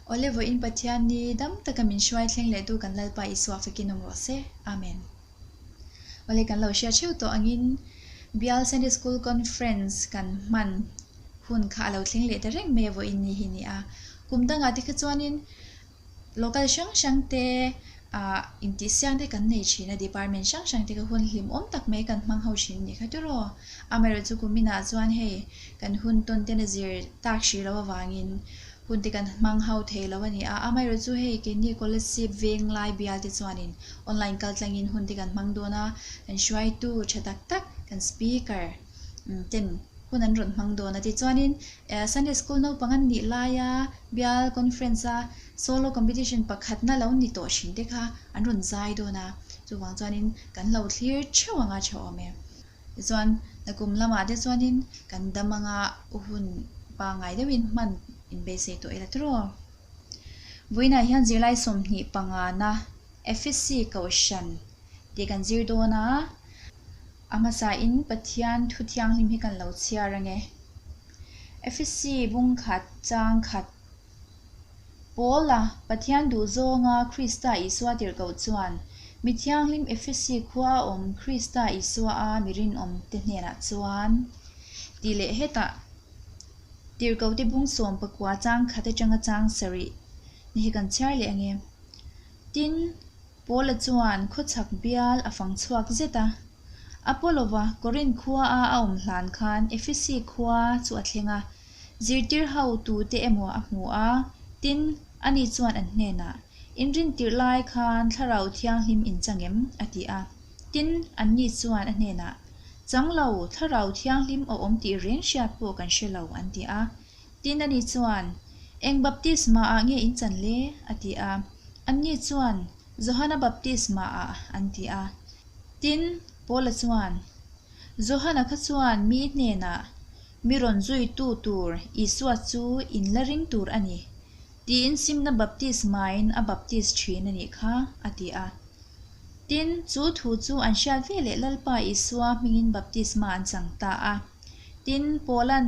Awle vawiin Pathian ni dam taka min hruai thleng leh tu kan Lalpa Isua fakin awm rawh se. Amen. Awle kan lo hria theuh tawh angin Bial Sunday School Conference kan hman hun kha a lo thleng leh ta reng mai a vawiin ni hi ni a. Kum dangah te kha chuanin Local hrang hrang te ah intihsiak te kan nei thin a, department hrang hrang te kha hun hlimawm tak mai kan hmang ho thin a nih kha tiraw. Amaherawhchu kuminah chuan hei kan hun tawn ten a zir tak hrih loh avangin hun te kan hmang ho thei lo a ni a. Amaherawhchu hei keini Kolasib Venglai bial te chuanin online kal tlangin hun te kan hmang dawn a, kan hruaitu tha tak tak kan speaker ten hun an rawn hmang dawn a. Tichuanin Sunday School naupang an nih laia bial conference a solo competition pakhatna lo ni tawh thin te kha an rawn zai dawn a, chuvang chuanin kan lo thlir theuh anga tha awm e. Tichuan nakum lamah te chuanin kan dam anga hun pangngai deuhin hman inbeisei tawh ila tiraw. Vawiinah hian zirlai 25 na Efesi Kohhran tih kan zir dawn a. A hmasain Pathian thu thianghlim hi kan lo chhiar ange. Efesi bung khat chang khat Paula Pathian duh zawnga Krista Isua tirhkoh chuan mi thianghlim Efesi khua a awm Krista Isua a mi rinawm te hnenah chuan tih leh hetah tirhkoh te bung 19 chang khat atanga chang sarih ni hi kan chhiar leh ange. Tin, Paula chuan khawchhak bial a fang chhuak zet a. Apollo-va Korinth khua a a awm hlan khan Efesi khua chu a thleng a, zirtir ho tute emaw a hmu a, tin, ani chuan an hnenah, In rintirh lai khan Thlarau Thianghlim in chang em? a ti a. Tin, anni chuan a hnenah, Chang lo, Thlarau Thianghlim a awm tih reng hriat pawh kan hre lo, an ti a. Tin ani chuan, Eng baptisma ah nge in chan le? a ti a. Anni chuan, Johana baptisma ah, an ti a. Tin, Paula chuan, Johana kha chuan mi hnenah, Mi rawn zuitu tur Isua chu in la ring tur a ni, tiin simna baptismain a baptis thin a nih kha, a ti a. Tin, chu thu chu an hriat veleh Lalpa Isua hmingin baptisma an chang ta a. Tin, Paula'n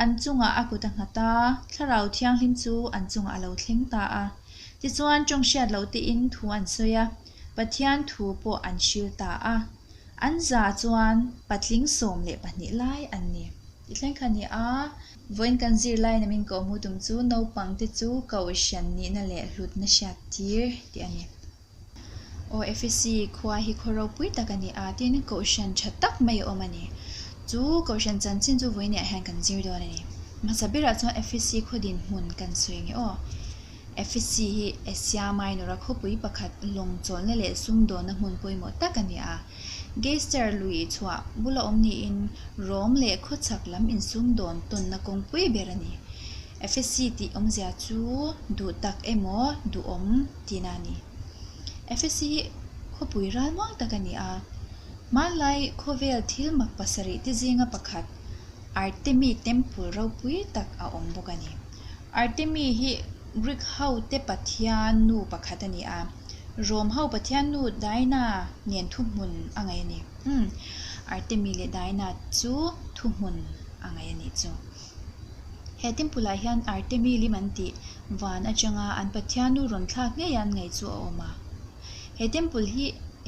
An chungah a kut a nghat a, Thlarau Thianghlim chu an chungah a lo thleng ta a. Tichuan tawng hriat loh tein thu an sawi a, Pathian thu pawh an hril ta a. An za chuan patling 12 lai an ni. Ti thleng kha ni a, vawiin kan zirlai na min koh hmu tum chu naupangte chu kohhran nihna leh hlutna hriat tir tih a ni. Aw Efesi khua hi khaw ropui tak a ni a, tin kohhran tha tak mai a awm a ni. Chu kohhran chanchin chu vawiinah hian kan zir dawn a ni. Hmasa berah chuan Efesi khaw dinhmun kan sawi nge aw. Efesi hi Asia Minor-a khawpui pakhat lawng chawlhna leh sumdawnna hmun pawimawh tak a ni a. Geyser lui chhuah bula awm niin Rome leh khawchhak lam insumdawn tawnna kawngpui ber a ni. Efesi tih awmzia chu duh tak emaw duhawm tihna a ni. Efesi hi khawpui ralmuang tak a ni a, hmanlai khawvel thil mak pasarih te zinga pakhat Artemi temple ropui tak a awm bawk a ni. Artemi hi Greek ho te pathian nu pakhat a ni a, Rome ho pathian nu Diana nen thuhmun a ngaih a ni. Umm, Artemi leh Diana chu thuhmun a ngaih a nih chu. He temple ah hian Artemi lim an tih van atanga an Pathiannu rawn thlak ngei an ngaih chu a awm a. He temple hi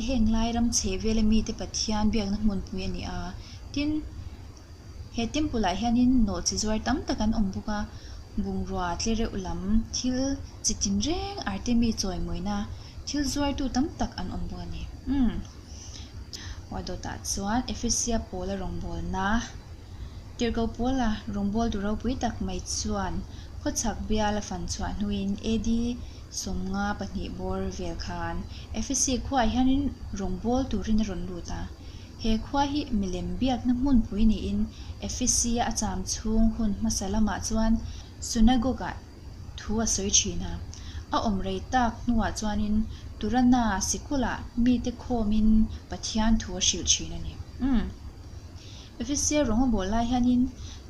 heng lai ram chheh vela mite Pathian biakna hmunpui a ni a. Tin, he temple ah hianin nawhchi zuar tam tak an awm bawk a, bungrua tle reuh lam thil chi tin reng Artemi chawimawina thil zuartu tam tak an awm bawk a ni. Umm. Aw dawtah chuan Ephesia pawla rawngbawlna. Tirhkoh Paula rawngbawltu ropui tak mai chuan khawchhak bial a fan chhuah hnuin AD 52 bawr vel khan Efesi khuaah hianin rawngbâwl turin a rawn lut a. He khua hi milem biakna hmunpui niin Efesi-a a cham chhung hun hmasa lamah chuan synagogue-ah thu a sawi thin a. A awm rei tak hnuah chuanin Turana sikulah mite khawmin Pathian thu a hrilh thin a ni. Umm. Efesia rawng a bawl lai hianin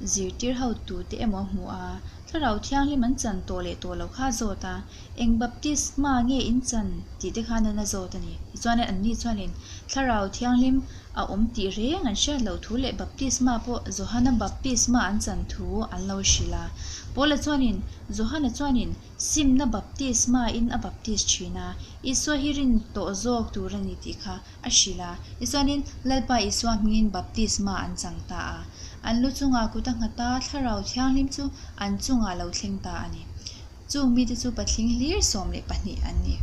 zirtir hotute emaw a hmu a, Thlarau Thianghlim an chan tawh leh tawh loh kha a zawt a, eng baptisma nge in chan tih te khan an a zawt a ni. Tichuan anni chuanin Thlarau Thianghlim a awm tih reng an hriat loh thu leh baptisma pawh Johana baptisma an chan thu an lo hrilh a. Paula chuanin Johana chuanin simna baptisma in a baptis thin a, Isua hi rin tawh zawk tur a ni tih kha a hrilh a. Tichuanin Lalpa Isua hmingin baptisma an chang ta a. An lu chungah kut a nghat a, Thlarau Thianghlim chu an chungah lo thleng ta a ni. Chung mite chu patling hlir 12 an ni.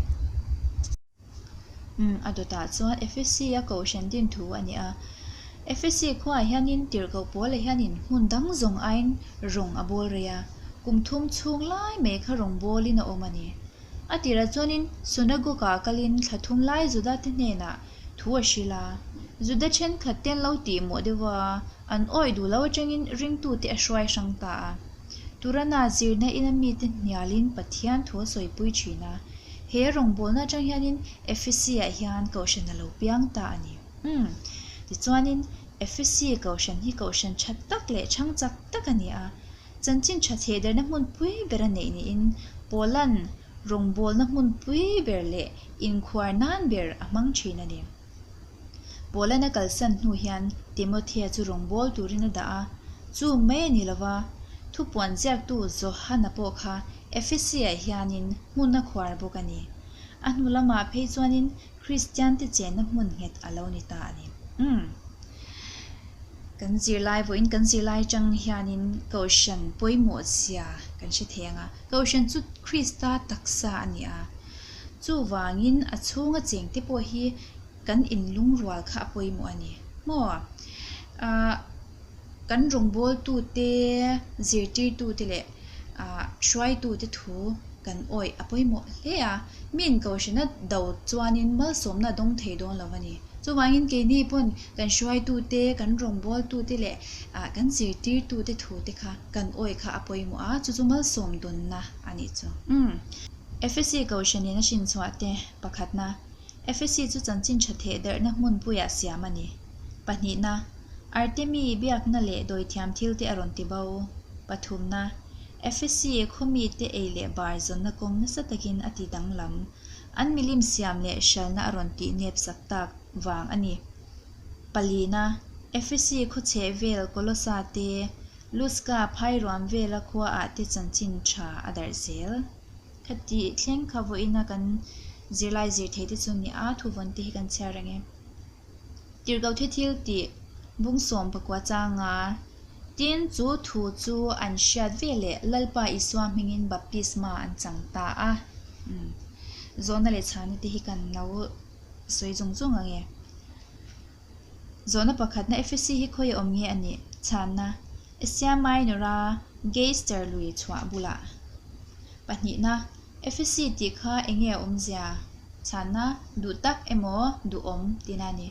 Umm, a dawtah chuan Efesi a kohhran din thu a ni a. Efesi khuaah hianin tirhkoh Paula hianin hmun dang zawng aiin rawng a bawl rei a, kum thum chhung lai mai kha rawng bawlin a awm a ni. A tirah chuanin Synagogue-ah kalin thla thum lai Juda te hnenah thu a hrilh a. Juda thenkhat te an lo tih mawh deuh a, an awih duh lo atangin ringtute a hruai hrang ta a. Turana zirna ina mite hnialin Pathian thu a sawipui thin a. He rawngbawlna atang hianin Ephesi-ah hian kohhran a lo piang ta a ni. Umm. Tichuanin Ephesi kohhran hi kohhran tha tak leh chhang chak tak a ni a. Chanchin tha thehderna hmunpui ber a neih niin Paula'n rawngbawlna hmunpui ber leh inkhuar nan ber a hmang thin a ni. Paula'n a kalsan hnu hian Timothea chu rawngbâwl turin a dah a, chu mai a ni lo va, thupuan ziaktu Johana pawh kha Ephesi-ah hianin hmun a khuar bawk a ni. A hnu lamah phei chuanin Kristiante chenna hmun nghet a lo ni ta a ni. Umm. Kan zirlai vawiin kan zirlai atang hianin Kohhran pawimawh zia kan hre thei ang a, Kohhran chu Krista taksa a ni a, Chuvangin a chhunga chengte pawh hi kan inlungrual kha a pawimawh a ni. Maw? Ahh kan rawngbawltute, zirtirtute leh ahh hruaitute thu kan awih a pawimawh hle a. Mi inkohhrana do chuanin malsawmna a dawng thei dawn lo a ni. Chuvangin keini pawn kan hruaitute, kan rawngbawltute leh ah kan zirtirtute thute kha kan awih kha a pawimawh a, chu chu malsawm dawnna a nih chu. Umm. Efesi Kohhranin a hrinchhuah te pakhatna, Efesi chu chanchin tha theh derhna hmunpuiah siam a ni. Pahnihna, Artemi biakna leh dawithiam thilte a rawn ti bo. Pathumna, Efesi khawmite ei leh bar zawnna kawng nasa takin a ti danglam. An milim siam leh hralna a rawn tih nep sak tak vang a ni. Palina, Efesi khawchheh vel Kolosa te, Luska phairuam vela khuaah te chanchin tha a darh zel. Khati thleng kha vawiina kan zirlai zir thei te chu ni a, thuvawn te hi kan chhiar reng e. Tirhkoh thil tih bung 14 changa tin chu thu chu an hriat veleh Lalpa Isua hmingin baptisma an chang ta a. Zawhna leh chhana te hi kan lo sawi zung zung ang e. Zawhna pakhatna FSC hi khawi awm nge a nih? Chhanna, Asia Minor-a Geister lui chhuah bulah. Pahnihna, FSC tih kha eng nge a awmzia? Chhanna, Duh tak emaw duhawm tihna a ni.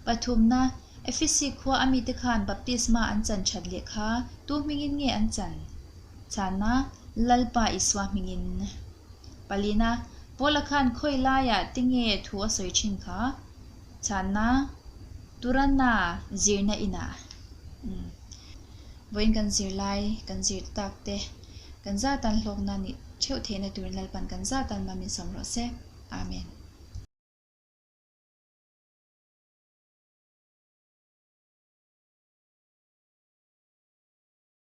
Pathumna, FSC khua a mite khan baptisma an chan that leh kha tu hmingin nge an chan? Chhanna, Lalpa Isua hmingin. Palina, Paula khan khawi laiah te nge thu a sawi thin kha? Chhanna, Turana zirna inah vawiin kan zirlai kan zir tak te kan zatan hlawkna nih theuh theihna turin Lalpan kan zatan mam in sawm rawh se. Amen.